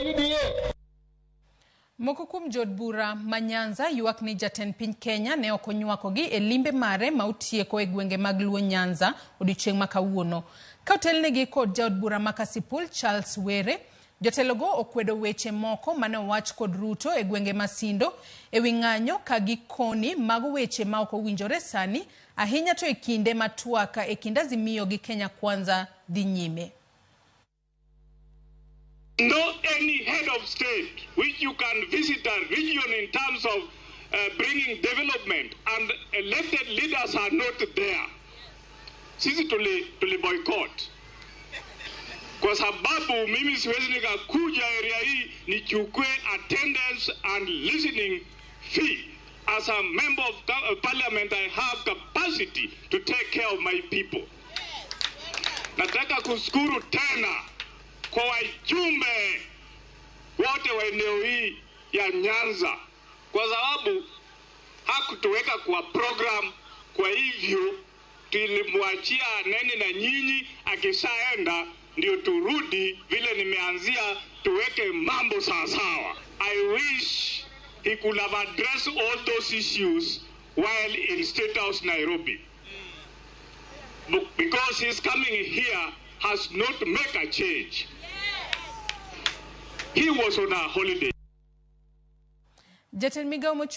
UDA. Moko kuom jood bura ma Nyanza ywak ni jatend piny Kenya ne ok onywakogi e limbe mare ma otieko e gwenge mag Luo Nyanza odiochieng' ma kawuono. Ka otelnegi kod jaod bura ma Kasipul Charles Were, jotelogo okwedo weche moko mane owach kod Ruto e gwenge ma Sindo e wi ng'anyo ka gikoni mago weche ma ok owinjore sani ahinya to e kinde ma twak e kind Azimio gi Kenya Kwanza dhi nyime. No any head of state which you can visit a region in terms of bringing development and elected leaders are not there. Sisi tuli boycott kwa sababu mimi siwezi nikakuja area hii nichukue attendance and listening fee. As a member of parliament, I have capacity to take care of my people. Nataka kushukuru tena kwa wajumbe wote wa eneo hii ya Nyanza kwa sababu hakutuweka kwa program. Kwa hivyo tulimwachia nene na nyinyi, akishaenda ndio turudi vile nimeanzia, tuweke mambo sawasawa. I wish he could have addressed all those issues while in State House Nairobi, because his coming here has not made a change. He was on a holiday. Jatend migao mochung'